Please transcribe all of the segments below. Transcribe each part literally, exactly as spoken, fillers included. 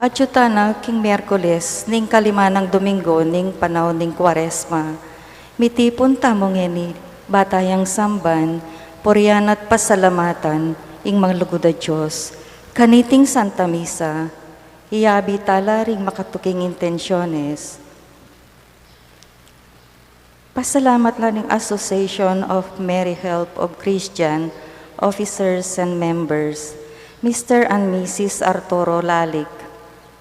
Atyu tana king Miyerkules, ning kalima nang Domingo ning panaun ning Kuaresma. Mitipun tamu ngeni, ba tayang samban, purian at pasalamatan ing malugud a Dios. Kaniting Santa Misa, iyabe tala ring makatuking intensyones. Pasalamat la ning Association of Mary Help of Christian Officers and Members, Mister and Missus Arturo Lalic,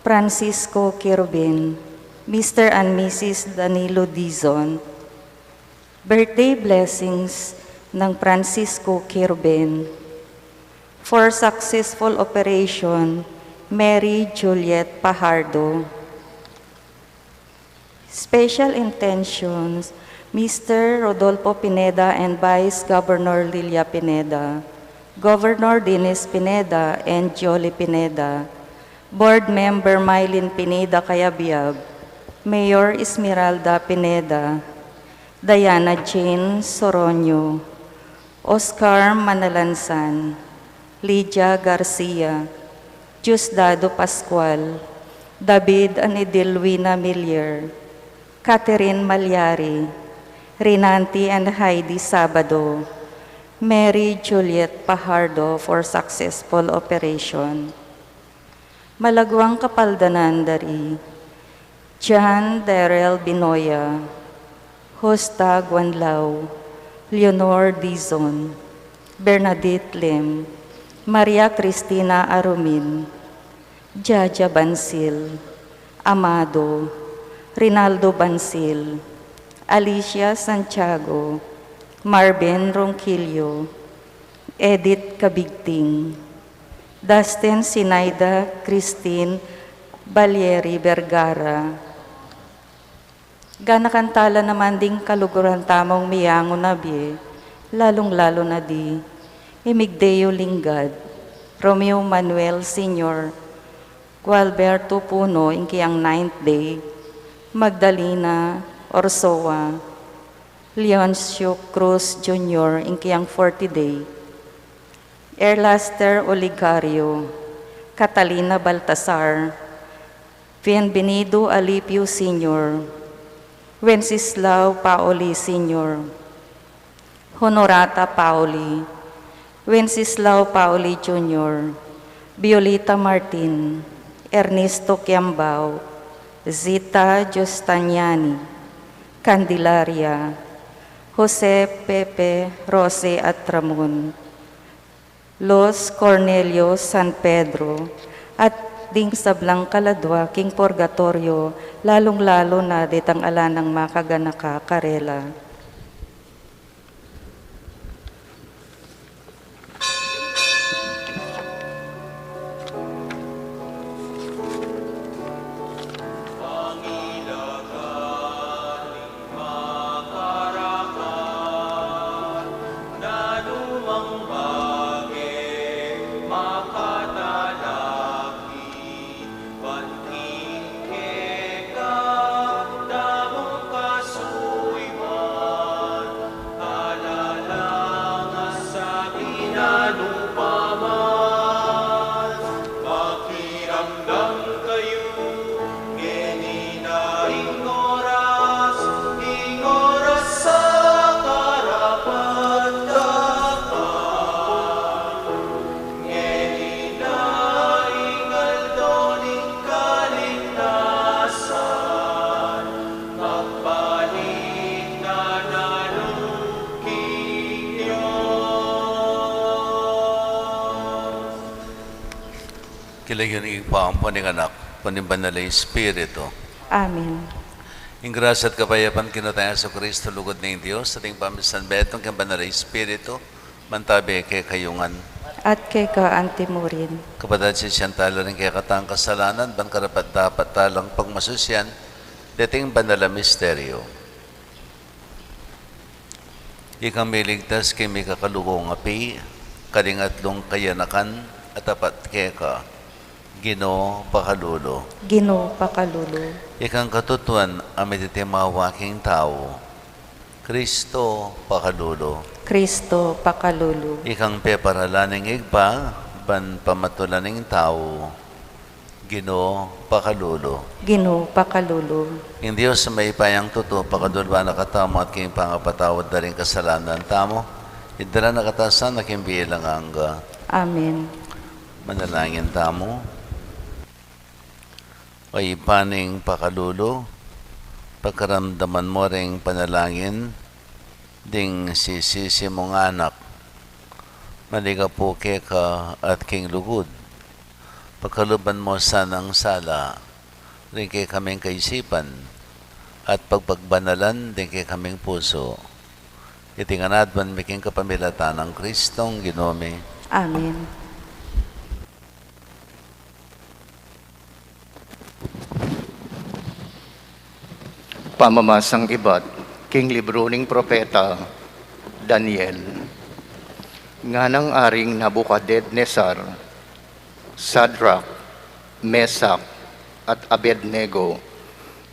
Francisco Quirubin, Mister and Missus Danilo Dizon. Birthday blessings ng Francisco Quirubin. For successful operation, Mary Juliet Pajardo. Special intentions, Mister Rodolfo Pineda and Vice Governor Lilia Pineda, Governor Dennis Pineda and Jolie Pineda, Board Member Mylene Pineda Cayabyab, Mayor Esmeralda Pineda, Diana Jane Soroño, Oscar Manalansan, Lydia Garcia, Diosdado Pascual, David and Edelwina Milier, Catherine Malyari, Rinanti and Heidi Sabado, Mary Juliet Pajardo for successful operation. Malaguang kapaldanan dari John Darrell Binoya, Hosta Guanlao, Leonor Dizon, Bernadette Lim, Maria Cristina Arumin, Jaja Bansil, Amado, Rinaldo Bansil, Alicia Santiago, Marvin Ronquillo, Edith Cabigting, Dustin Sinaida, Christine Balieri Vergara. Ganakan tala naman ding kaluguran tamung miyangu na bie, lalung-lalu na di Emigdeo Lingad, Romeo Manuel Senior, Gualberto Puno, ing kayang ninth day, Magdalena Orsoa, Leoncio Cruz Junior, ing kayang forty day, Erlaster Oligario, Catalina Baltasar, Bienvenido Alipio Senior, Wenceslao Paoli Senior, Honorata Paoli, Wenceslao Paoli Junior, Violeta Martin, Ernesto Kiambao, Zita Giustaniani, Candelaria, Jose Pepe, Rose at Ramon, Los Cornelio San Pedro, at ding sablang kaladua king purgatoryo, lalung-lalu na detang ala nang makaganaka karela. King lagyu ning Ibpa, ampo ning Anak, ampo ning Banal a Espiritu. Amen. Ing grasya at kapayapan ning Ginu tang Jesucristo, lugud ning Dios, at ing pamisan metung king Banal a Espiritu, mantabi kekayu ngan. At keka antimurin. Kapatad, sisian tala ring kekatang kasalanan, ban karapat-dapat talang pagmasusian deting banal a misteryo. Ikang miligtas king mikakalugong api, karing atlung kayanakan a tapat keka, Ginu, pakalulu. Ginu, pakalulu. Ikang katutuan a mititimawa king tau, Kristo, pakalulu. Kristo, pakalulu. Ikang peparalan ning Ibpa ban pamatulan ing tau, Ginu, pakalulu. Ginu, pakalulu. Ing Dios a mayupayang tutu, pakalulu na katamu at king pangapatawad da ring kasalanan tamu, idala na katamu sana king bie alang angga. Amen. Manalangin tamu. O Ibpa ning pakalulu, pakaramdaman mu ring panalangin ding sisisi mung anak, maligapu keka at king lugud. Pakaluban mu sanang sala ring kekaming kaisipan at pagpagbanalan ding kekaming pusu. Iti ngan aduan mi king kapamilatan nang Kristong Ginu mi. Amen. Pamamasang ibat king libru ning propeta Daniel. Nganang Aring Nabucodonosor, Sadrak, Mesak, at Abednego,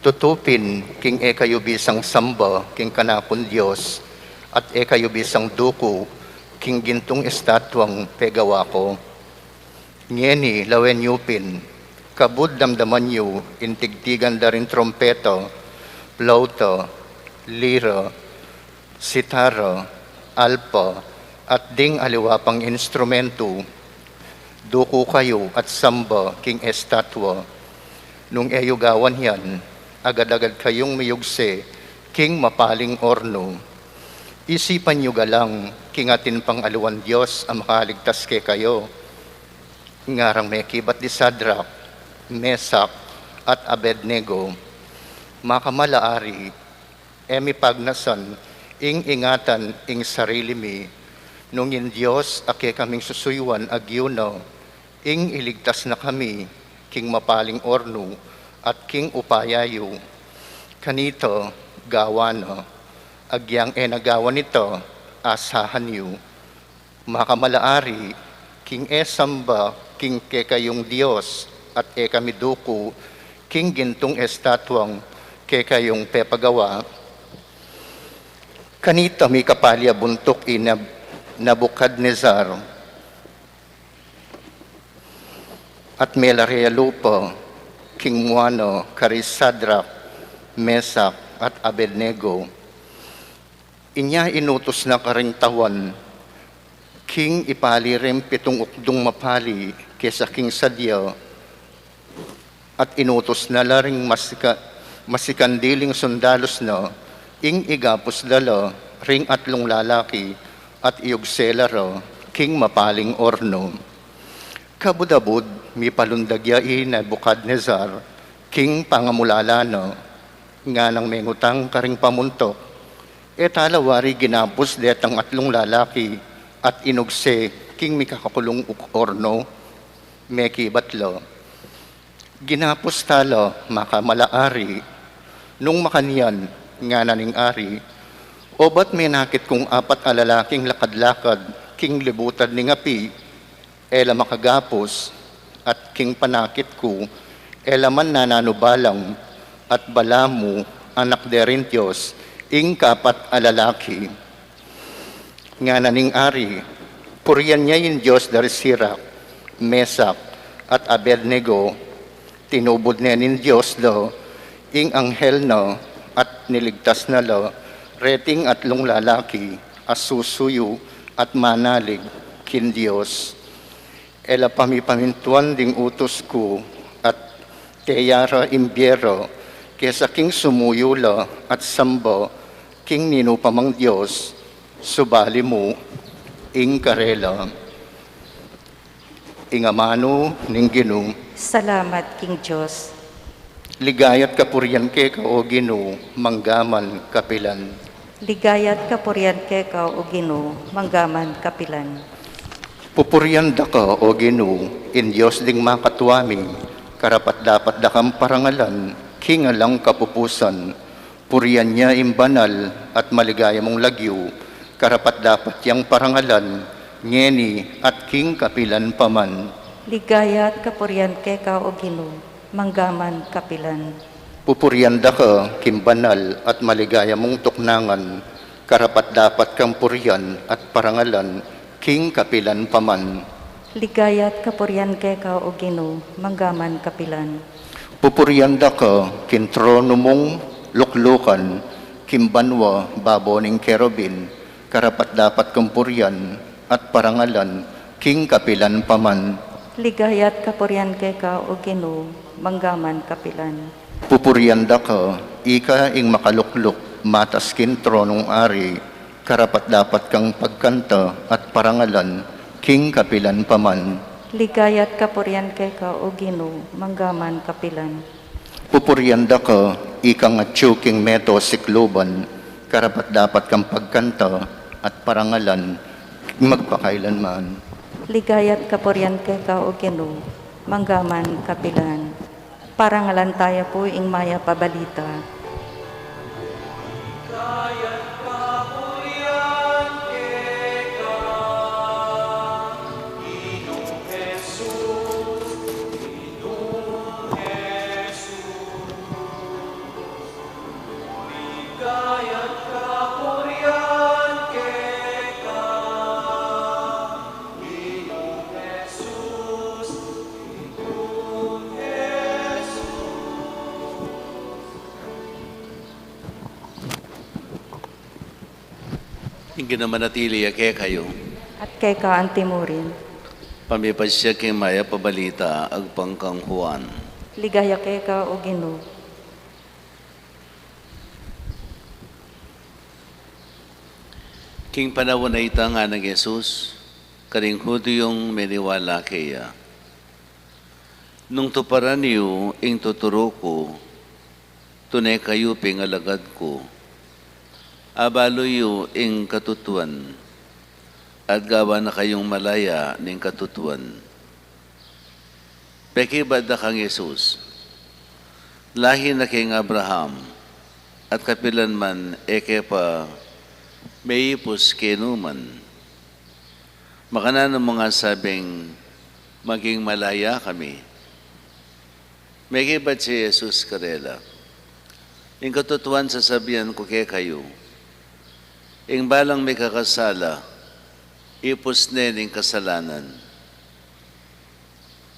tutu pin king e kayu bisang samba king kanakung dios, at e kayu bisang duku king gintung estatuang pegawa ku. Ngeni, lawen yu pin, kabud damdaman yu ing tigtigan da ring trumpeta, plauta, lira, sitara, alpa, at ding aliwa pang instrumentu. Duku kayu at samba king estatua. Nung e yu gawan yan, agad-agad kayung miyugse king mapaling ornu. Isipan yu galang king atin pang aliwang dios a makaligtas kekayu. Ngarang mekibat di Sadrak, Mesak, at Abednego, Makamala a Ari, e mi pagnasan ing ingatan ing sarili mi, nung ing Dios a kekaming susuyuan agyuna, ing iligtas na kami king mapaling ornu at king upaya yu. Kanita, gawa na, agyang e na gawa nita, asahan yu. Makamala a Ari, king e samba king kekayung Dios, at e kami duku king gintung estatuang kekayung pepagawa. Kanita mikapali a buntuk i Nab-, Nabucodonosor, at melare a lupa king mua na kari Sadrak, Mesak, at Abednego. Inya inutus na karing tawan king ipali ring pitung ukdung mapali kesa king sadya, at inutus na la ring masika-, masikandiling sundalus na, ing igapus da la ring atlung lalaki at iyugse la ra king mapaling ornu. Kabud-abud, mipalundag ya i Nebuchadnezzar king pangamulala na, nganang mengutang karing pamuntuk, E tala wari ginapus detang atlung lalaki at inugse king mikakakulung uk-, ornu? Mekibat la, Ginapus tala, makamala a Ari. Nung makanyan, ngana ning ari, Obat menakit kung apat a lalaking lakad-lakad king libutan ning api, e la makagapus, at king panakit ku, e la man nananu balang, at balamu, anak de ring Dios, ing kapat a lalaki. Ngana ning ari, Purian ye ing Dios da ri Sirak, Mesak, at Abednego. Tinubud ne ning Dios da ing anghel na, at niligtas na la reting atlung lalaki a susuyu at manalig king Dios. E la pamipamintuan ding utus ku, at teya ra ing bie ra kesa king sumuyu la at samba king ninu pa mang dios, subali mu ing karela. Ing amanu ning Ginu. Salamat king Dios. Ligaya't kapurian keka, O Ginu, manggaman kapilan. Ligaya't kapurian keka, O Ginu, manggaman kapilan. Pupurian da ka, O Ginu, ing Dios ding makatua mi, karapat-dapat da kang parangalan king alang kapupusan. Purian ya ing banal at maligaya mung lagyu, karapat-dapat yang parangalan, ngeni at king kapilan pa man. Ligaya't kapurian keka, O Ginu, manggaman kapilan. Pupurian da ka king banal at maligaya mung tuknangan, karapat-dapat kang purian at parangalan king kapilan pa man. Ligaya at kapurian keka, O Ginu, mangga man kapilan. Pupurian da ka king tronu mung luklukan, king banua babo ning kerubin, karapat-dapat kang purian at parangalan, king kapilan pa man. Ligaya at kapurian keka, O Ginu, mangga man kapilan. Pupurian da ka, ika ing makalukluk matas king tronung ari, karapat-dapat kang pagkanta at parangalan, king kapilan pa man. Ligaya at kapurian keka, O Ginu, mangga man kapilan. Pupurian da ka, ikang atyu king meto sikluban, karapat-dapat kang pagkanta at parangalan, magpakailanman. Ligaya at kapurian keka, O Ginu, mangga man kapilan. Parangalan taya pu ing mayap a balita. Ing Ginu manatili ya kekayu. At keka antimurin. Pamipasya king mayap a balita agpang kang Juan. Ligaya keka, O Ginu. King panaun a ita, ngana nang Jesus karing Judiung meniwala keya, "Nung tuparan yu ing tuturu ku, tune kayu ping alagad ku. Abalu yu ing katutuan, at gawan na kayung malaya ning katutuan." Pekibat da kang Jesus, "Lahi na king Abraham, at kapilan man e ke pa meipus kenu man. Makananu mung asabing maging malaya kami?" Mekibat si Jesus karela, "Ing katutuan sasabian ku kekayu, ing balang mikakasala, ipus ne ning kasalanan.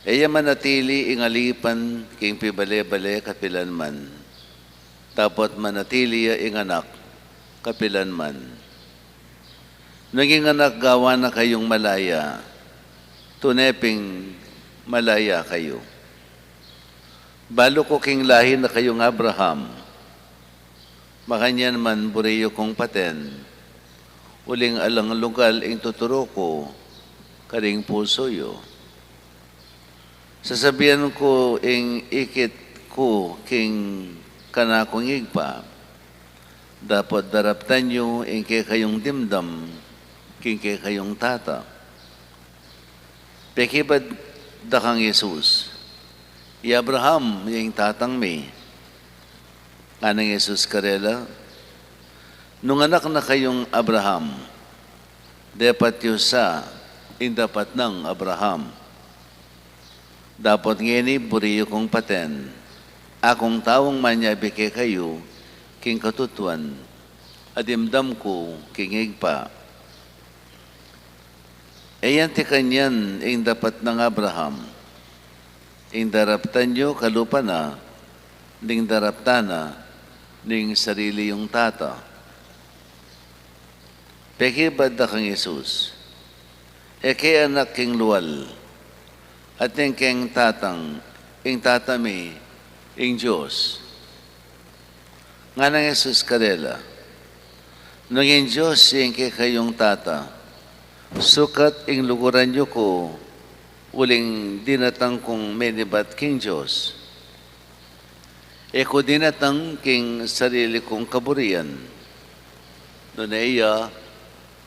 E ya manatili ing alipan king pibale-bale kapilan man, dapot manatili ya ing Anak kapilan man. Nung ing Anak gawan na kayung malaya, tune ping malaya kayu. Balu ku king lahi na kayung Abraham. Makanyan man buri yu kung paten, uling alang lugal ing tuturu ku karing pusu yu. Sasabian ku ing ikit ku king kanakung Ibpa, dapot daraptan yu ing kekayung dimdam king kekayung tata." Pekibat da kang Jesus, "I Abraham ya ing tatang mi." Ngana nang Jesus karela, "Nung anak na kayung Abraham, depat yu sa ing dapat nang Abraham. Dapot ngeni buri yu kung paten, akung taung manyabi kekayu king katutuan a dimdam ku king Ibpa. E yan tikanyan ing dapat nang Abraham, ing daraptan yu kalupa na ning daraptan na ning sarili yung tata." Pekibat da kang Jesus, "E ke anak king lual, atin keng tatang, ing tata mi ing Dios." Ngana nang Jesus karela, "Nung ing Dios ya ing kekayung tata, sukat ing luguran yu ku, uling dinatang kung menibat king Dios. E ku dinatang king sarili kung kaburian, nune iya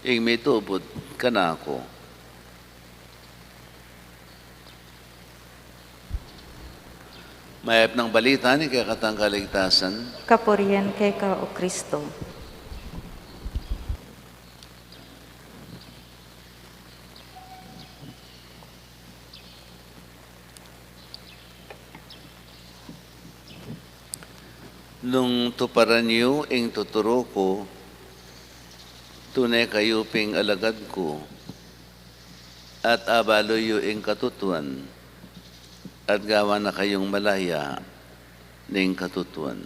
ing mitubud kanaku." Mayap nang balita ning kekatang kaligtasan. Kapurian keka, O Kristo. Nung tuparan yu ing tuturu ku, tune kayu ping alagad ku. At abalu yu ing katutuan, at gawan na kayung malaya ning katutuan.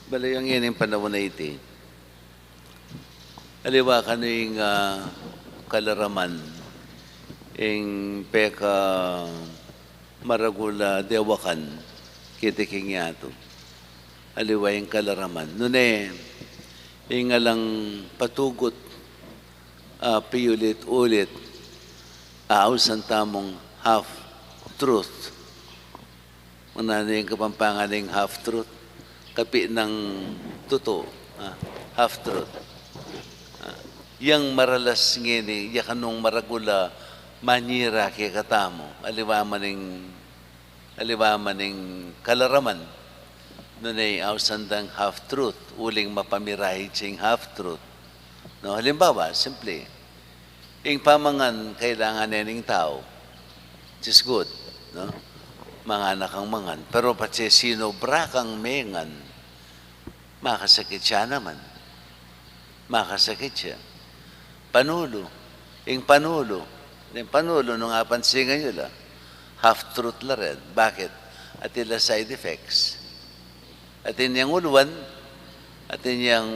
Bale, ing panaun a iti, aliwa kanu ing, ah, kalaraman, ing pekamaragul a dewakan keti king yatu. Aliwa ing kalaraman. Nune, ing alang patugut, ah, piulit-ulit, ah, ausan tamung half truth. Nanu ing Kapampangan ning half truth? Kapi nang tutu, ah, half truth. Ah, yang maralas ngeni, ya kanung maragul a manyira kekatamu. Aliwa man ing, aliwa man ing kalaraman. Nune ausan dang half truth, uling mapamirai ing half truth. No, halimbawa, simple. Ing pamangan kailangan ne ning tau. Which is good, no? Mangan na kang mangan. Pero patse sinubra kang mengan, makasakit ya naman. Makasakit ya. Panulu. Ing panulu. Ing panulu, nung apansingan yu la, half truth la rin. Bakit? Atin la side effects. Atin yang uluan, atin yang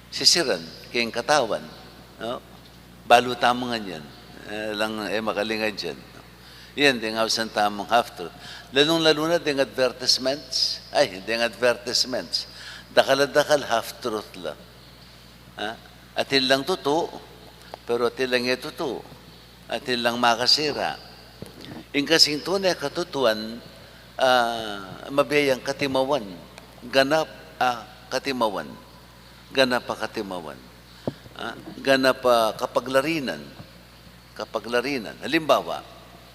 sisiran king katawan, no? Balu tamu ngan yan. E lang, e makalingad yan. Yan, deng ausan tamung half truth. Lalung-lalu na deng advertisements. Ay, deng advertisements. Dakal a dakal half truth la. Ha? Atin lang tutu, pero atin lang e tutu. Atin lang makasira. Ing kasing tune katutuan, ah, mabie yang katimawan. Ganap a katimawan. Ganap a katimawan. Ah, ganap a kapaglarinan. Kapaglarinan. Halimbawa,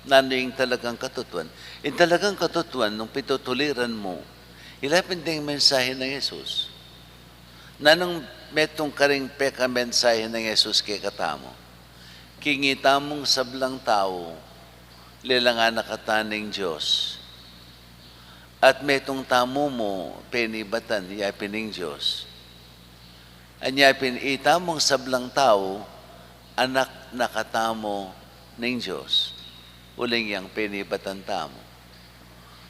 nanu ing talagang katutuan? Ing talagang katutuan, nung pitutuliran mu, ila pin deng mensahe nang Jesus. Nanung metung karing pekamensahe nang Jesus kekatamu? King itamung sablang tau, lelang anak kata ning Dios. At metung tamu mu penibatan, ya pin ing Dios. Anya pin itamung sablang tau, anak na katamu ning Dios. Uling yang penibatan tamu.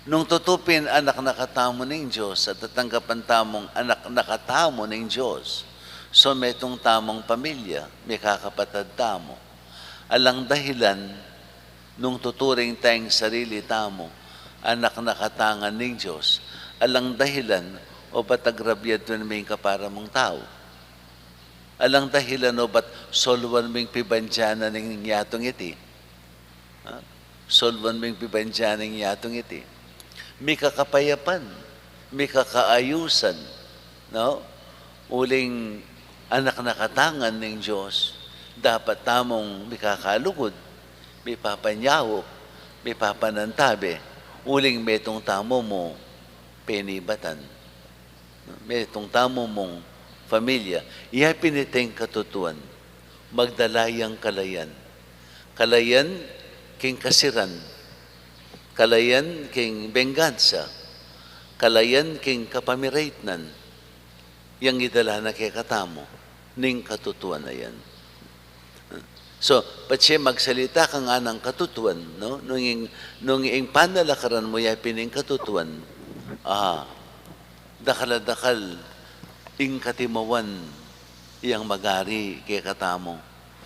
Nung tutu pin anak na katamu ning Dios, at tatanggapan tamung anak na katamu ning Dios, so metung tamung pamilya, mikakapatad tamu. Alang dahilan, nung tuturing tang sarili tamu, anak na kata ngan ning Dios, alang dahilan, obat agrabyadwan me ing kapara mung tau. Alang dahilan, obat solwan me ing pibandian na ning yatung iti. Ha? Solwan me ing pibandian ning yatung iti. Mikakapayapan, mikakaayusan, no? Uling anak na kata ngan ning Dios, dapat tamung mikakalugud, mipapanyaup, mipapanantabe, uling metung tamu mu penibatan. Metung tamu mung pamilya, ya pin iting katutuan, magdala yang kalayan. Kalayan king kasiran, kalayan king benggansa, kalayan king kapamiraitnan, yang idala na kekatamu ning katutuan a yan. So, patse magsalita ka nganang katutuan, no? Nung ing, nung ing panalakaran mu ya pin ing katutuan, ah, dakal a dakal ing katimawan yang magari kekatamu.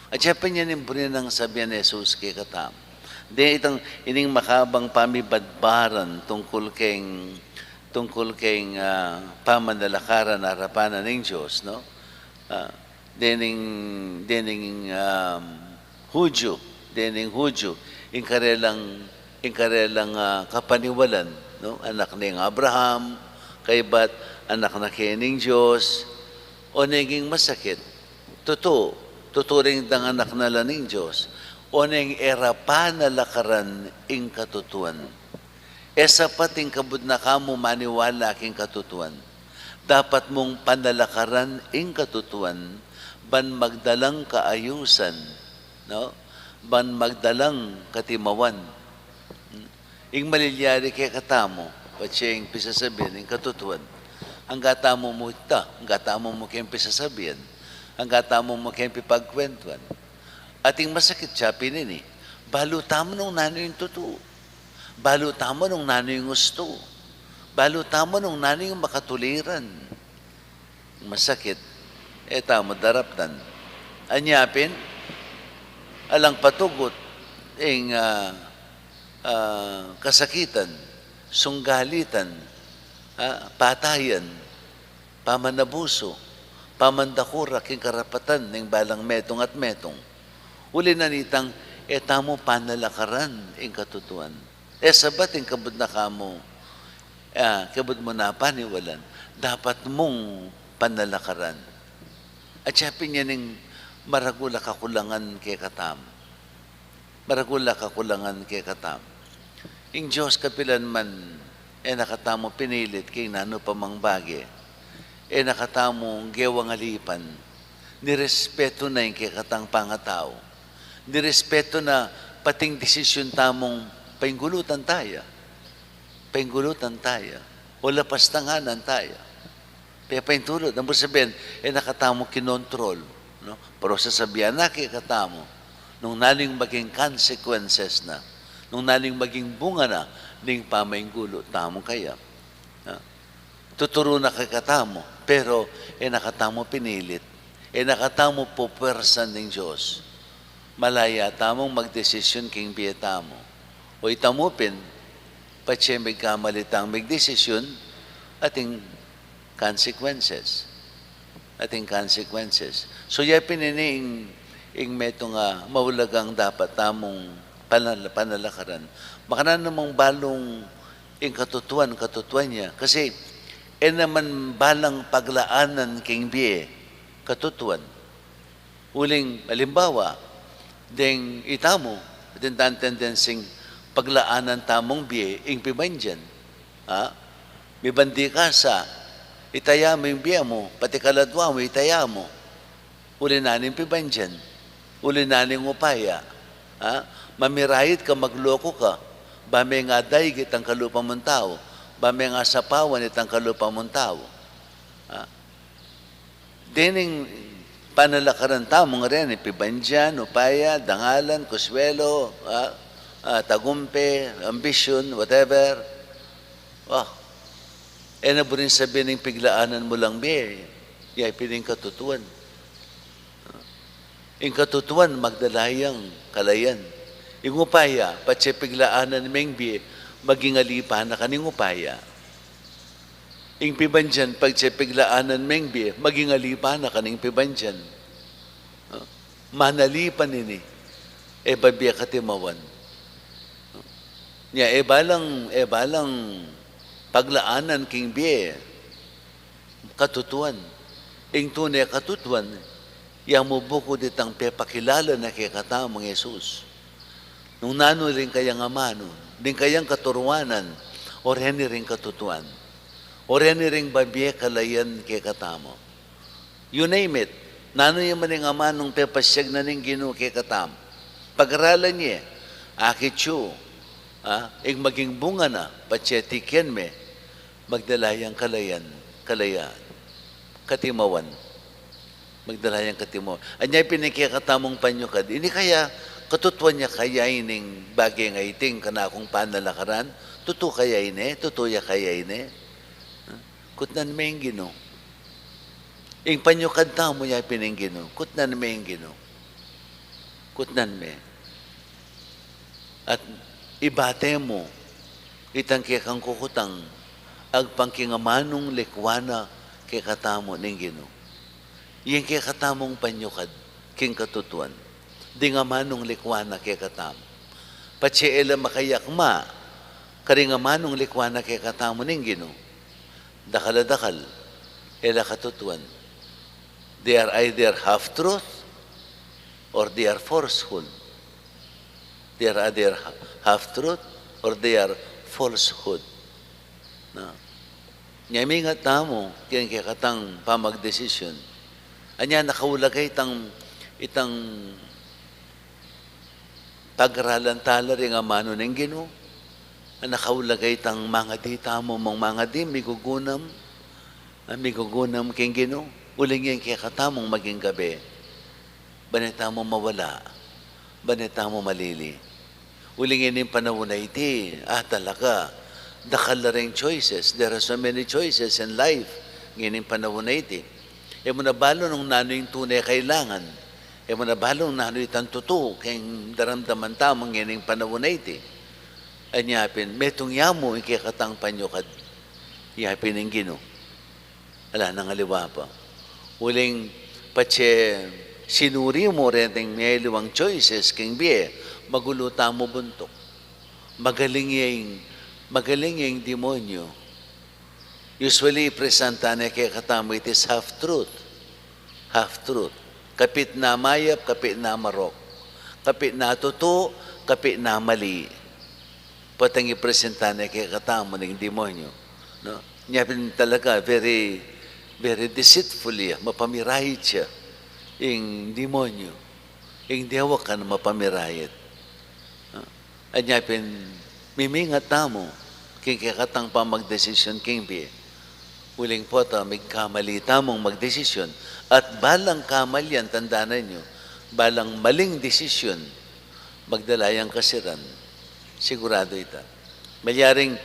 At ya pin yan ing buri nang sabian Jesus kekatamu. De itang ining makabang pamibadbaran tungkul keng, tungkul keng, ah, pamanalakaran arapan na ning Dios, no? Ah, dening, dening, um, Hudyu, dening Hudyu, ing karelang, ing karelang, ah, kapaniwalan, no? Anak neng Abraham, kaybat, anak na ke ning Dios, o neng ing masakit, tutu, tutu ring dang anak na la ning Dios, o neng e ra panalakaran ing katutuan. E sapat ing kabud na kamu maniwala king katutuan. Dapat mung panalakaran ing katutuan, ban magdalang kaayusan, no? Ban magdalang katimawan. Ing malilyari kekatamu, patse ing pisasabian ing katutuan. Angga tamu mu ita, angga tamu mu keng pisasabian. Angga tamu mu keng pipagkwentuan. Ating masakit ya pin ini. Balu tamu nung nanu ing tutu. Balu tamu nung nanu ing ustu. Balu tamu nung nanu ing makatuliran. Masakit, e tamu daraptan. Anya pin, alang patugut ing, ah, ah, kasakitan, sunggalitan, ah, patayan, pamanabusu, pamandakura king karapatan ning balang metung at metung. Uli na nitang e tamu panalakaran ing katutuan. E sabat ing kabud na kamu, ah, kabud mu na paniwalan, dapat mung panalakaran. At ya pin yan ing maragul a kakulangan kekatamu. Maragul a kakulangan kekatamu. Ing Dios kapilan man, e na katamu pinilit king nanu pa mang bage. E na katamu gewang alipan. Nirespetu na ing kekatang pangatau. Nirespetu na pati ing desisyun tamung paingulutan taya. Paingulutan taya. O lapastanganan taya. Pepaintulud, nung sabyan, e na katamu kinontrol, no? Pero sasabian na kekatamu, nung nanu ing maging consequences na, nung nanu ing maging bunga na, ning pamaingulu tamu kaya. No? Tuturu na kekatamu, pero e na katamu pinilit, e na katamu pupuersan ning Dios. Malaya tamung magdesisyun king bie tamu. O itamu pin, patse migkamali tang migdesisyun, ating consequences. Ating consequences. So, ya pin ini ing, ing metung a maulagang dapat tamung panal-, panalakaran. Makananu namang balung ing katutuan, katutuan ya. Kasi, e naman balang paglaanan king bie, katutuan. Uling, alimbawa, deng itamu, atin tang tendensing paglaanan tamung bie ing pibandian. Ha? Mibandi ka sa, itaya mu ing bie mu, pati kaladua mu, itaya mu. Uli na ning pibandian, uli na ning upaya. Ha? Mamirait ka, magloko ka, ba me nga daig itang kalupa mung tau, ba me nga sapawan itang kalupa mung tau. Ha? Dening panalakaran tamu ngeni, pibandian, upaya, dangalan, kuswelo, ah, ah, tagumpe, ambisyun, whatever. Ah, e na buring sabian ing piglaanan mu lang bie, ya pin ing katutuan. Ing katutuan, magdala yang kalayan. Ing upaya, patse piglaanan meng bie, maging alipan na ka ning upaya. Ing pibandian, patse piglaanan meng bie, maging alipan na ka ning pibandian. Ah, manalipan ini, e babie katimawan. Nya, e balang, e balang paglaanan king bie, katutuan. Ing tune katutuan, ya mu bukud itang pepakilala na kekatamu nang Jesus. Nung nanu ring kayang amanu, ring kayang katuruanan, o reni ring katutuan, o reni ring babie kalayan kekatamu. You name it. Nanu ya man ing amanung pepasiag na ning Ginu kekatamu, pagaralan ye, akit yu, ah, ing maging bunga na, patse tikian me, magdala yang kalayan, kalayan, katimawan. Magdala yang katimawan. Anya pin ing kekatamung panyukad, ini kaya, katutuan ya kaya ining bage a iti ing kanakung panalakaran? Tutu kaya ini? Tutu ya kaya ini? Kutnan me ing Ginu. Ing panyukad tamu ya pin ing Ginu. Kutnan me ing Ginu. Kutnan me. At ibate mu itang kekang kukutang, agpang king amanung likwan na kekatamu ning Ginu. Ing kekatamung panyukad king katutuan, ding amanung likwan na kekatamu. Patse e la makayakma karing amanung likwan na kekatamu ning Ginu, dakal a dakal, e la katutuan. They are either half truth or they are falsehood. They are either ha-, half truth or they are falsehood. Na? Nya, mingat tamu king kekatang pamagdesisyun. Anya nakaulaga itang, itang pagaralan tala ring amanu ning Ginu. Nakaulaga itang mangadi tamu, mang mangadi, migugunam, ah, migugunam king Ginu. Uling ing kekatamung maging gabe, ban e tamu mawala, ban e tamu malili. Uling ining panaun a iti, ah, talaga, dakal la ring choices. There are so many choices in life, ining panaun a iti. E mu na balu nung nanu ing tune kailangan. E mu na balu nung nanu itang tutu, keng daramdaman tamu ining panaun a iti. Anya pin, metung ya mu ing kekatang panyukad. Ya pin ing Ginu. Ala nang aliwa pa. Uling patse sinuri mu reting miyaliwang choices king bie, magulu tamu buntuk. Magaling ya ing, magaling ya ing demonyo. Usually, ipresenta ne kekatamu it is half truth. Half truth. Kapit na mayap, kapit na marok. Kapit na tutu, kapit na mali. Potang ipresenta ne kekatamu ning demonyo, no? Nya pin talaga, very, very deceitful ya, mapamirait ya ing demonyo. Ing dewa kan mapamirayat. No? Anya pin, mimingat tamu king kekatang pamagdesisyon king bie. Uling pota, migkamali tamung magdesisyon. At balang kamalian, tandanan yu, balang maling desisyon, magdala yang kasiran. Sigurado ita. Malyaring,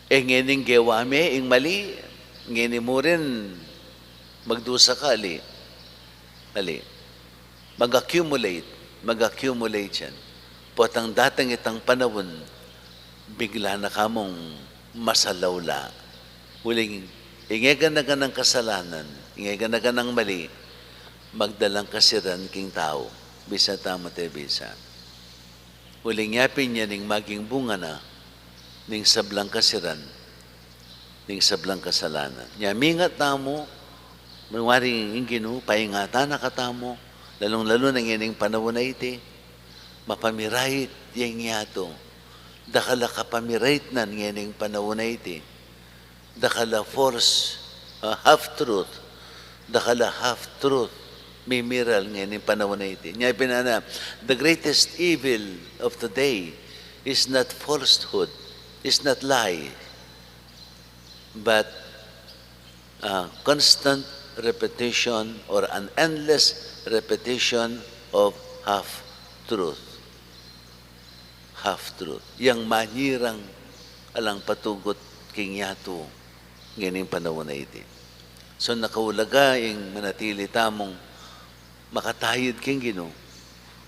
e, ngening gewa me ing mali, ngeni mu rin magdusa ka, ali. Ali. Mag-accumulate, mag-accumulate yan. Potang datang itang panaun, bigla na kamung masalawla. Uling, ing e gana-ganang kasalanan, ing e gana-ganang mali, magdalang kasiran king tau. Bisa tamu te bisa. Uling yapin ya ning maging bunga na ning sablang kasiran, ning sablang kasalanan. Nya mingat tamu, mawaring ing Ginu, paingatan na katamu, lalung-lalu na ngening panaun a iti, mapamirait ya ing yatu. Dakal a kapamirait nan ngening panaun a iti. Dakal a false, ah, half truth. Dakal a half truth mimiral ngening panaun a iti. Nya pin ana, the greatest evil of today is not falsehood, is not lie, but, ah, constant repetition or an endless repetition of half truth. Half truth. Yang manyirang alang patugut king yatu ngening panaun a iti. So, nakaulaga ing manatili tamung makatayud king Ginu,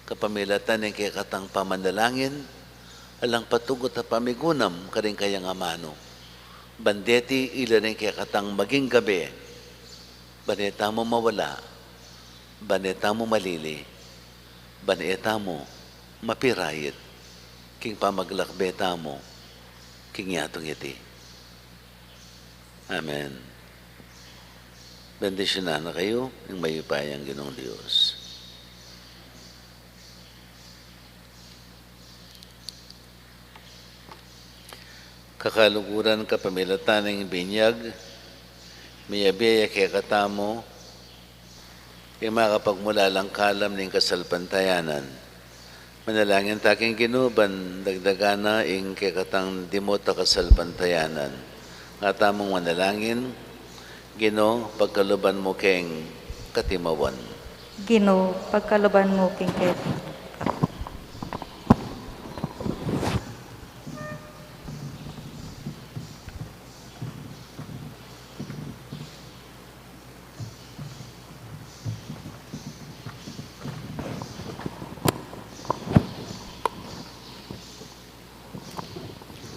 kapamilatan ning kekatang pamanalangin, alang patugut a pamigunam karing kayang amanu. Ban deti ila ring kekatang maging gabe, ban e tamu mawala, ban e tamu malili, ban e tamu mapirait king pamaglakbe tamu king yatung iti. Amen. Bendisyunan na kayu ning mayupayang Ginung Dios. Kakaluguran, kapamilatan ning binyag, miyabe ya kekatamu ing makapagmulalang kalam ning kasalpantayanan. Manalangin ta king Ginu ban dagdagan na ing kekatang dimut a kasalpantayanan. Nga tamung manalangin. Ginu, pagkaluban mu keng katimawan. Ginu, pagkaluban mu keng katimawan.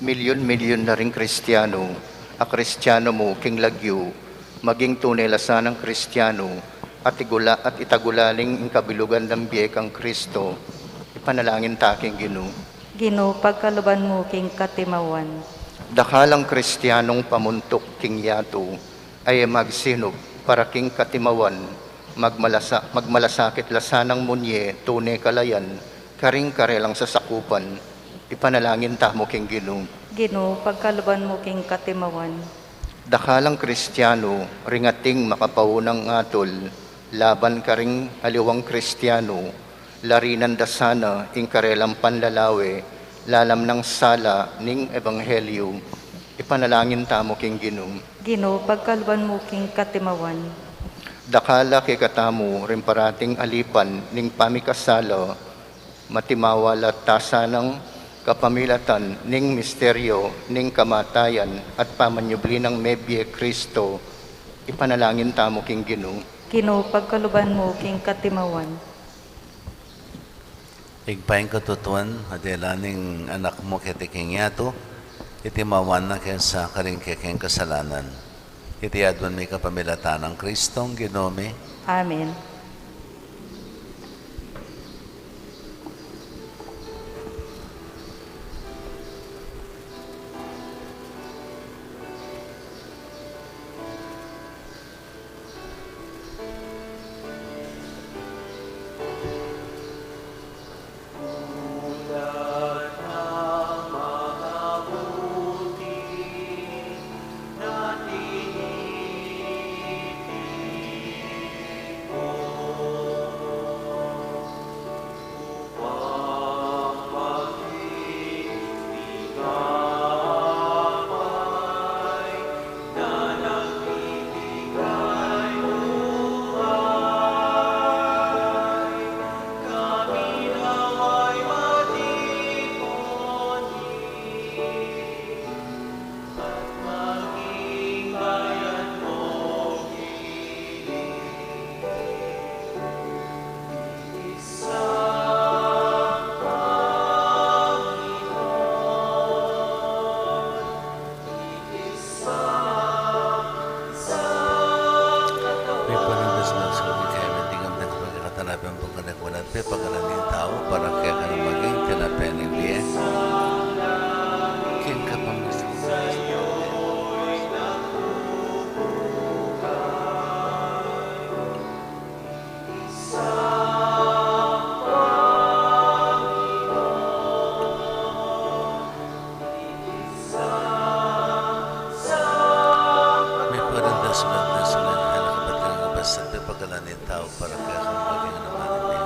Milyun-milyun na ring Kristiano a Kristiano mu king lagyu, maging tune la sanang Kristiano, at igula-, at itagulaling ing kabilugan nang bie kang Kristo. Ipanalangin ta king Ginu. Ginu, pagkaluban mu king katimawan. Dakal a Kristianong pamuntuk king yatu, a e magsinup para king katimawan, magmalasa-, magmalasakit la sanang munye tune kalayan, karing karelang sasakupan. Ipanalangin tamu king Ginu. Ginu, pagkaluban mu king katimawan. Dakal a Kristiano ring ating makapaunang atul laban karing aliwang Kristiano, larinan da sana ing karelang panlalawe lalam nang sala ning ebanghelyu. Ipanalangin tamu king Ginu. Ginu, pagkaluban mu king katimawan. Dakal a kekatamu ring parating alipan ning pamikasala, matimawa la ta sanang kapamilatan ning misteryo ning kamatayan at pamanyubli nang mebie Kristo, ipanalangin tamu king Ginu. Ginu, pagkaluban mu king katimawan. Ibpa, ing katutuan, a dela ning Anak mu keti king yatu, itimawa na ke sa karing kekeng kasalanan. Iti aduan mi kapamilatan nang Kristong Ginu mi. Amen. May panandas na sa kami kaya, hindi kami nagpagkakatanapan pagkanakunan, pepagalan ning tau para kaya ka na maging tinape ning bie. King kapamilatan May paganda sulat na sulat na nakapat ka ng kapasad, pepagalan ning tau para kaya ka maging naman ning bie.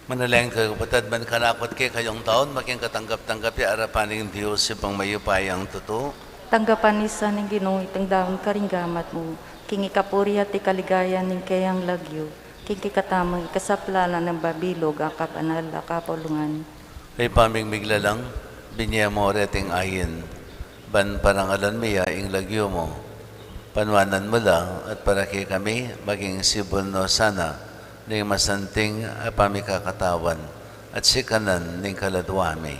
Manalangin kayu, kapatad, ban kanakung kekayung taun maging katanggap-tanggap ya arapan ning Dios Ibpang mayupayang tutu. Tanggapan na sa ning Ginu iting daun karing gamat mu, king ikapuri at ikaligayan ning keyang lagyu, king kekatamung ikasaplalan nang mabilug a kabanal a kapulungan. Ibpa ming miglalang, binye mu reting ain, ban parangalan mi ya ing lagyu mu. Panuanan mu la, at para kekami, maging sibul no sana ning masanting a pamikakatawan at sikanan ning kaladwa mi.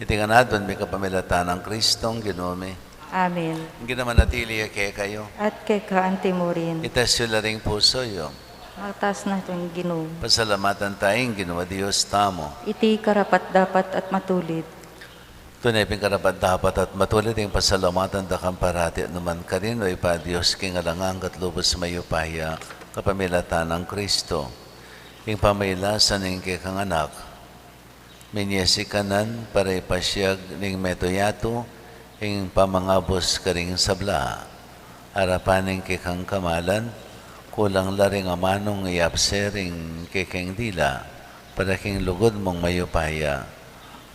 Iti ngan aduan mi kapamilatan nang Kristong Ginu mi. Amen. Ing Ginu manatili ya kekayu. At keka anti mu rin. Itas yu la ring pusu yu. Mataas na king Ginu. Pasalamatan taya ing Ginu a Dios tamu. Iti karapat-dapat at matulid. Tune pin karapat-dapat at matulid ing pasalamatan da kang parati at nukarin man, O Ibpa, Dios king alang angga at lubus mayupaya, kapamilatan nang Kristo. Ing pamagkasakit ning kekang Anak, minie sikanan para ipasiag ning metung yatu ing pamangabus karing sabla. Arapan ning kekang kamalan, kulang la ring amanung iabse ring kekeng dila, para king lugud mung mayupaya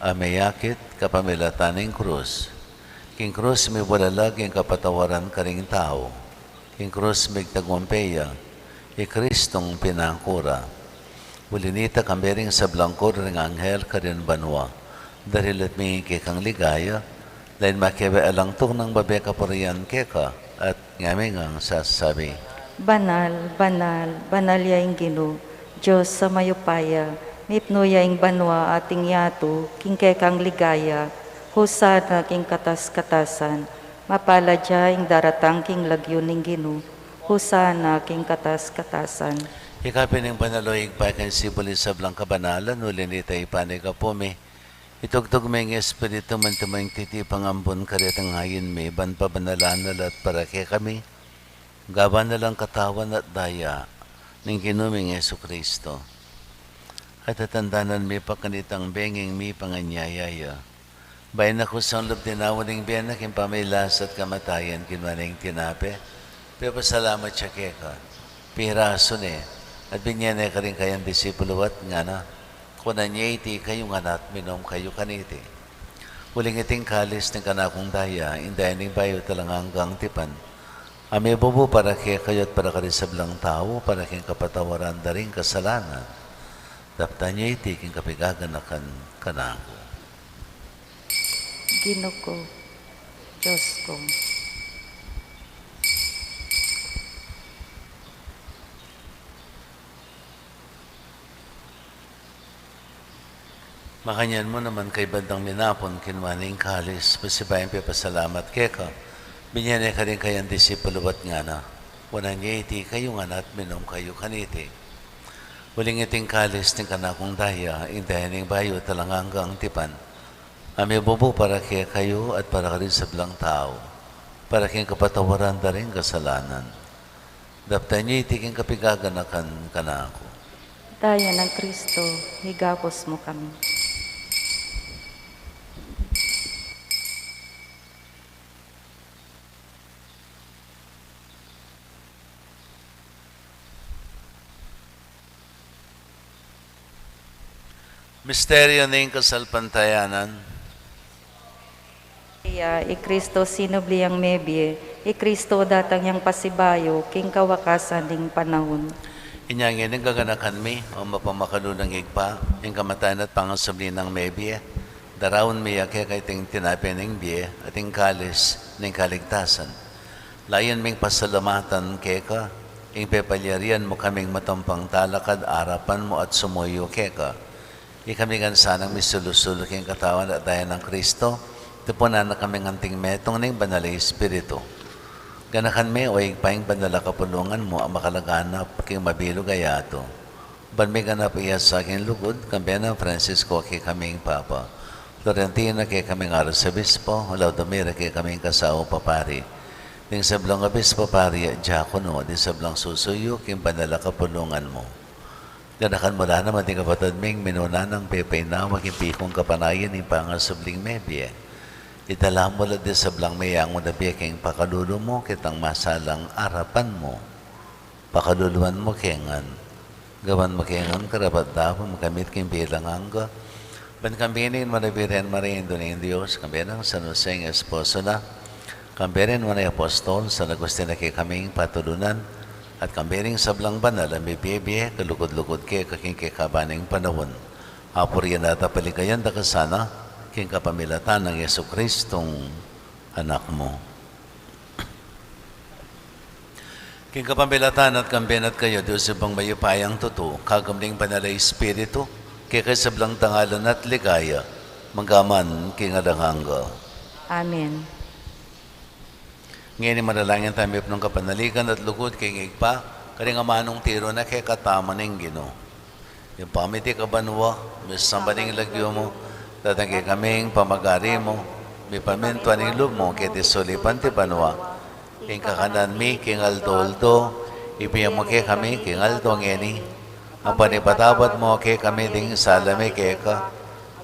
a meyakit kapamilatan ning krus. King krus mibulalag ing kapatawaran karing tau. King krus migtagumpe ya, i Kristung pinangku ra. Uli nita, kambe ring sablang kuru ring anghel karin banua, darilat mi ing kekang ligaya, lain makebe alang tuknang babe kapurian keka, at ngami ngang sasabi: Banal, banal, banal ya ing Ginu, Dios a mayupaya, mipnu ya ing banua at ing yatu king kekang ligaya, Hosana king katas-katasan. Mapalad ya ing daratang king lagyu ning Ginu. Hosana king katas-katasan. Ika pin ing banal, O Ibpa, ika ing sibul ning sablang kabanalan, uli nita, Ibpa, ika pu mi. Itugtug me ing Espiritu mu antimong titipang ambun karetang ain mi, ban pabanalan na la at para kekami gawan na lang katawan at daya ning Ginu ming Jesucristo. At tatandanan mi pa kanitang benging mipanganyaya ya, bayu na kusang lub dinawa ning bie na king pamagkasakit at kamatayan, kinua ne ing tinape, pepasalamat ya keka, pirasu ne, at binye ne karing kayang disipulu at ngana: Kunan ye iti kayu ngan at minum kayu kaniti. Uling iti ing kalis ning kanakung daya, ing daya ning bayu at alang anggang tipan, a mibubu para kekayu at para karing sablang tau, para king kapatawaran da ring kasalanan. Daptan ye iti king kapigaganakan kanaku. Ginu ku, Dios ku. Makanyan mu naman, kaybat dang minapun, kinua ne ing kalis, pasibayu yang pepasalamat keka, binye ne karing kayang disipulu at ngana: Kunan ye iti kayu ngan at minum kayu kaniti. Uling iti ing kalis ning kanakung daya, ing daya ning bayu at alang anggang tipan, a mibubu para kekayu at para karing sablang tau, para king kapatawaran da ring kasalanan. Daptan ye iti king kapigaganakan kanaku. Daya nang Kristo, igapus mu kami. Misteryu ning kasalpantayanan. Iya, i Kristo sinubli yang mebie, i Kristo datang yang pasibayu king kawakasan ning panaun. Inya ngeni gaganakan mi, o mapamakalulung Ibpa, ing kamatayan at pangasubli nang mebie, daraun mi ya keka iting tinape ning bie at ing kalis ning kaligtasan. Layun ming pasalamatan keka ing pepalyarian mu kaming matampang talakad arapan mu at sumuyu keka. Ikami ngan sanang misulu-sulu king katawan at daya nang Kristo, tipunan na kaming anting metung ning Banal a Espiritu. Ganakan me, o Ibpa, ing banal a kapulungan mu a makalaganap king mabilug a yatu. Ban miganap ya sa king lugud, kambe nang Francisco a kekaming Papa, Florentino a kekaming Arsobispo, Laudomir a kekaming kasaupang pari, ding sablang obispo, pari at diakono, ding sablang susuyu king banal a kapulungan mu. Ganakan mu la naman ding kapatad ming minuna nang pepainawa king pikung kapanayan ning pangasubling mebie. Itala mu la ding sablang meyangu na bie king pakalulu mu, ketang masalang arapan mu. Pakaluluan mu ke ngan. Gawan mu ke ngan karapat-dapat makamit king bie alang angga. Ban kambe ning Nuan a Birhen Maria, Indu ning Dios, kambe nang San Jose a esposo na, kambe ring nuan a apostol, San Agustin a kekaming patulunan, at kambe ring sablang banal a mibie-bie kalugud-lugud keka king kekaban ning panaun. Apurian at apaligayan da ka sana, king kapamilatan nang Jesucristong Anak mu. King kapamilatan na at kambe na at kaya, Dios Ibpang mayupayang tutu, kagum ning Banal a Espiritu, keka ing sablang dangalan at ligaya, mangga man king alang angga. Amen. Ngeni manalangin tamu mipnung kapanaligan at lugud king Ibpa, karing amanung tiru na kekatamu ning Ginu. Ibpa mi, atiu ka banua, misamban ya ing lagyu mu, datang kekami ing pamagari mu, mipamintuan ing lub mu keti sulip anti banua. Ing kakanan mi king aldo-aldo, ibie mu kekami king aldo ngeni. Ampo ipatawad mu kekami ding sala mi keka,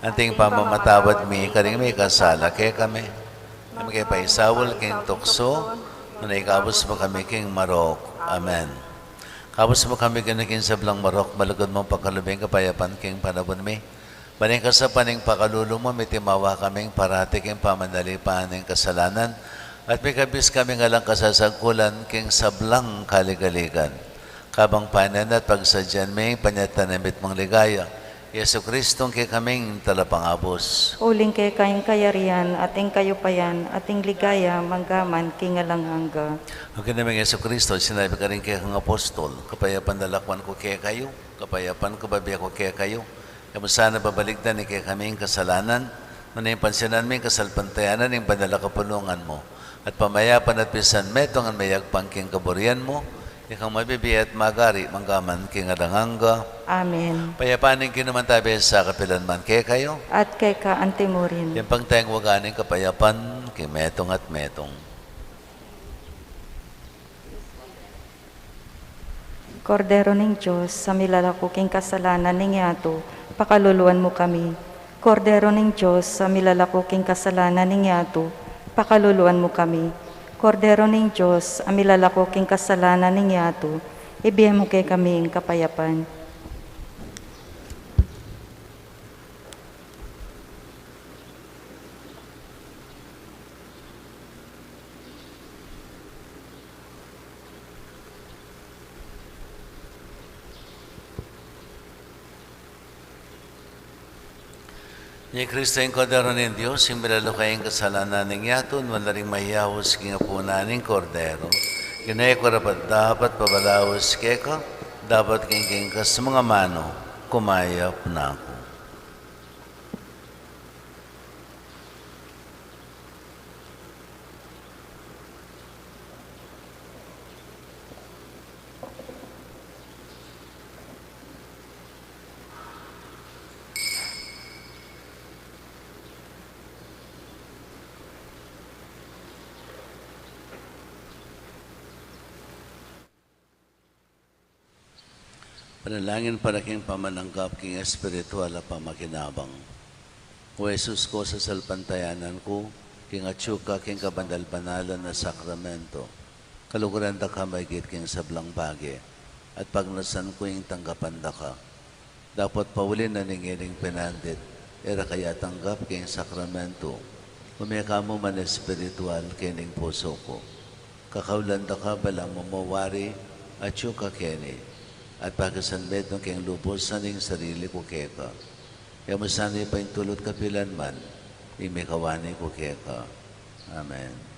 anti ing pamamatawad mi karing mikasala kekami. E mu ke paisaul king tuksu, nune ikabus mu kami king marok. Amen. Kabus mu kami, Ginu, king sablang marok, malugud mung pakalub ing kapayapan king panaun mi. Ban king kasaupan ning pakalulu mu, mitimawa kaming parati king pamanalipan ning kasalanan, at mikabus kaming alang kasasagkulan king sablang kaligaligan. Kabang panenayan at pagsadyan mi ing panyatang na mitmung ligaya, Jesucristong kekaming Talapangabus. Uling keka ing kayarian, at ing kayupayan, at ing ligaya, mangga man king alang angga. O Ginu ming Jesucristo, sinabi mu karing kekang apostol, kapayapan lalakwan ku kekayu, kapayapan ku bibie ku kekayu. E mu sana babalikdan ing kekaming kasalanan, nune pansinan mu ing kasalpantayanan ning banal a kapulungan mu, at pamayapan at pisan metung ngan mayagpang king kaburian mu, ikang mabibie at magari mangga man king alang angga. Amen. Ing kapayapan ning Ginu manatili sa kapilan man kekayu. At keka anti murin. Ing pangtayang waga ning kapayapan, king metung at metung. Kordero ning Dios, a milalako king kasalanan ning yatu, pakaluluan mu kami. Kordero ning Dios, a milalako king kasalanan ning yatu, pakaluluan mu kami. Kordero ning Dios, a milalako king kasalanan ning yatu, ibie mu kekami ing kapayapan. Ini i Kristo, ing Kordero ning Dios, ing milalako king kasalanan ning yatu. Nuan la ring mayaus king apunan ning Kordero. Ginu, e ku karapat-dapat pabalaus keka, dapot king, king kekang amanu, kumayap na ku. Panalangin para king pamananggap king espiritual a pamakinabang. O Jesus ku, sasalpantayanan ku king atyu ka king kabanal-banalan a sakramento. Kaluguran da ka maigit king sablang bage, at pagnasan ku ing tanggapan da ka. Dapot pauli na ning ining penandit, e ra ka atanggap king sakramento, ume ka mu man espiritual king pusu ku. Kakaulan da ka balang mamawari, atyu ka keni, at pakisanmetung ke king lubus ing sarili ku keka. Ia mu sana paintulut kapilan man ing mikawani ku keka. Amen.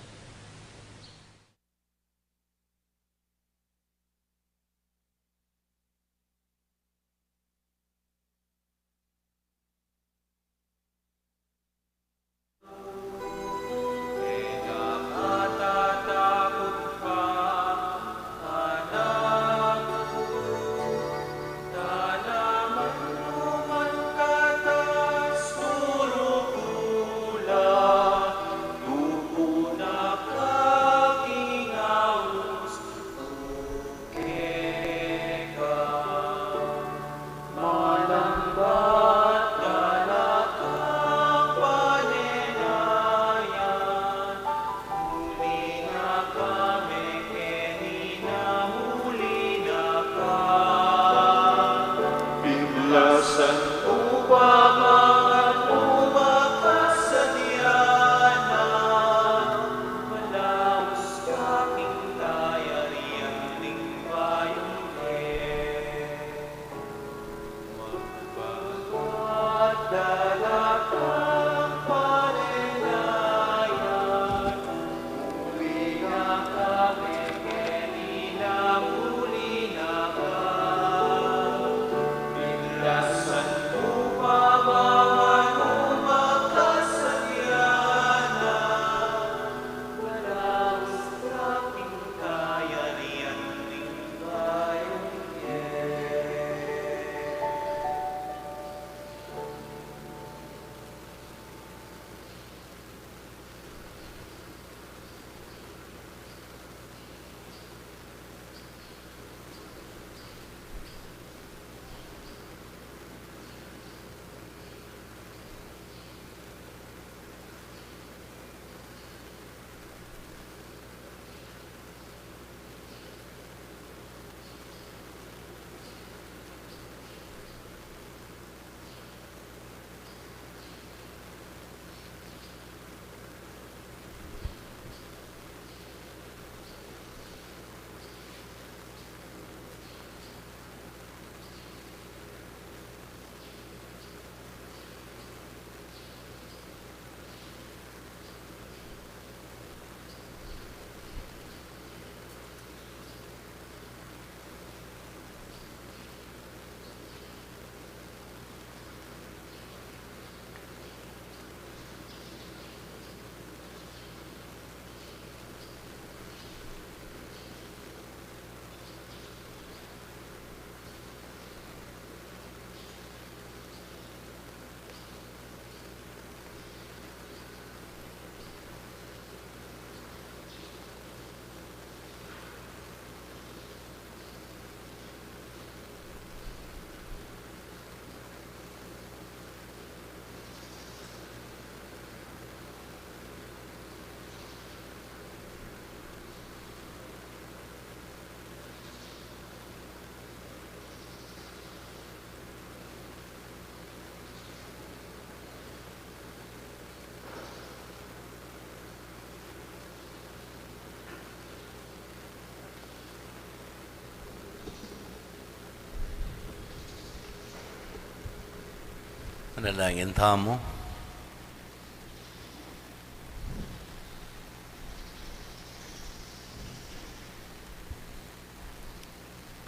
Manalangin tamu.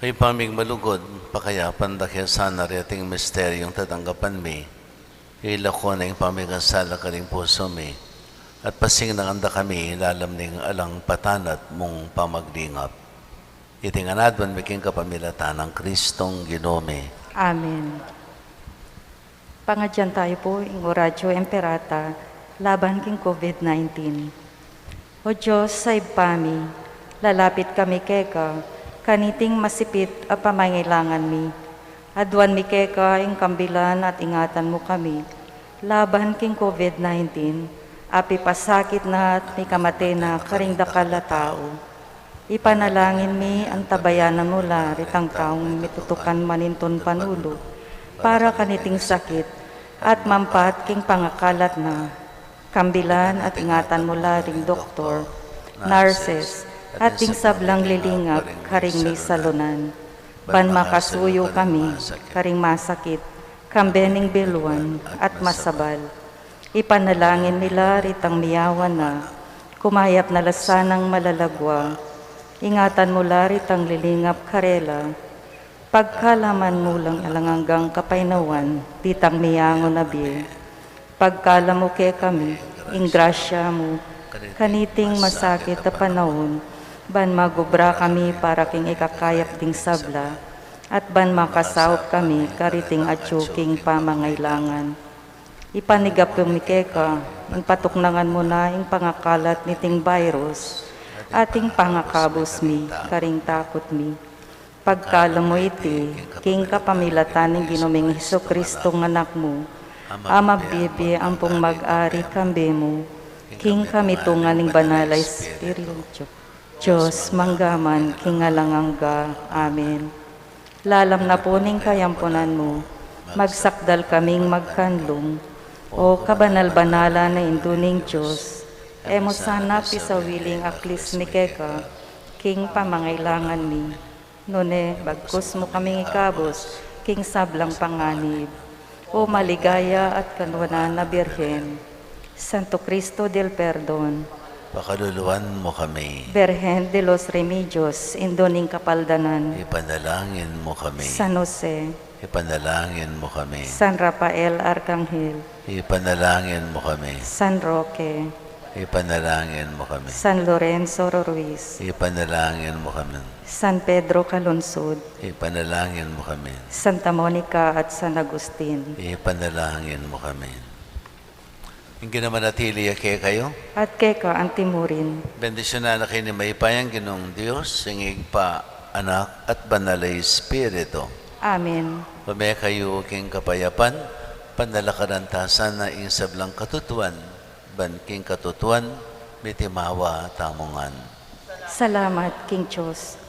Ibpa ming malugud, pakayapan da ke sana reting misteryung tatanggapan mi. Ilako na ing pamikasala karing pusu mi, at pasingnan da kami lalam ning alang patanat mung pamaglingap. Iti ngan aduan mi king kapamilatan nang Kristong Ginu mi. Amen. Pangadyan tayu pu ing Oratio Imperata laban king COVID nineteen. O Dios a Ibpa mi, lalapit kami keka kaniting masipit a pamangailangan mi. Aduan mi keka ing kambilan at ingatan mu kami laban king COVID nineteen a pipasakit na at mikamate na karing dakal a tau. Ipanalangin mi antabayanan mu la ritang taung mitutukan manintun panulu para kaniting sakit at mampat king pangakalat na. Kambilan at ingatan mu la ring doktor, nurses, at ding sablang lilingap karing misalunan, ban makasuyu kami karing masakit, kambe ning biluan at masabal. Ipanalangin mi la ritang miyawan na, kumayap na la sanang malalagwa. Ingatan mu la ritang lilingap karela. Pagkalaman mu lang alang anggang kapaynawan ditang miyangun a bie. Pagkalam mu kekami ing grasya mu kaniting masakit a panaun, ban magubra kami para king ikakayap ding sabla, at ban makasaup kami kariting atyu king pamangailangan. Ipanigap mi keka ing patuknangan mu na ing pangakalat niting virus, at ing pangakabus mi karing takut mi. Pagkalam mu iti king kapamilatan ning Ginu ming Jesucristo nga Anak mu, a mabibie ampong mag-ari kambe mu king kamitungan ning Banal a Espiritu, Dios, mangga man king alang angga. Amen. Lalam na pu ning kayampunan mu, magsakdal kaming magkanlung. O kabanal-banalan a Indu ning Dios, e mu sana pisawiling aklis mi keka king pamangailangan mi, nune bagkus mu kaming ikabus king sablang panganib. O maligaya at kanwanan a Birhen, Santo Cristo del Perdon, pakaluluan mu kami. Birhen de los Remedios, Indu ning Kapaldanan, ipanalangin mu kami. San Jose, ipanalangin mu kami. San Rafael Arkanghel, ipanalangin mu kami. San Roque, ipanalangin mu kami. San Lorenzo Ruiz, ipanalangin mu kami. San Pedro Calungsod, ipanalangin mu kami. Santa Monica at San Agustin, ipanalangin mu kami. Ing Ginu manatili ya kekayu. At keka anti murin. Bendisyunan na kayu ning mayupayang Ginung Dios, ing Ibpa, Anak, at Banal a Espiritu. Amen. Ume kayu king kapayapan, panalakaran ta sana ing sablang katutuan, ban king katutuan mitimawa tamu ngan. Salamat king Dios.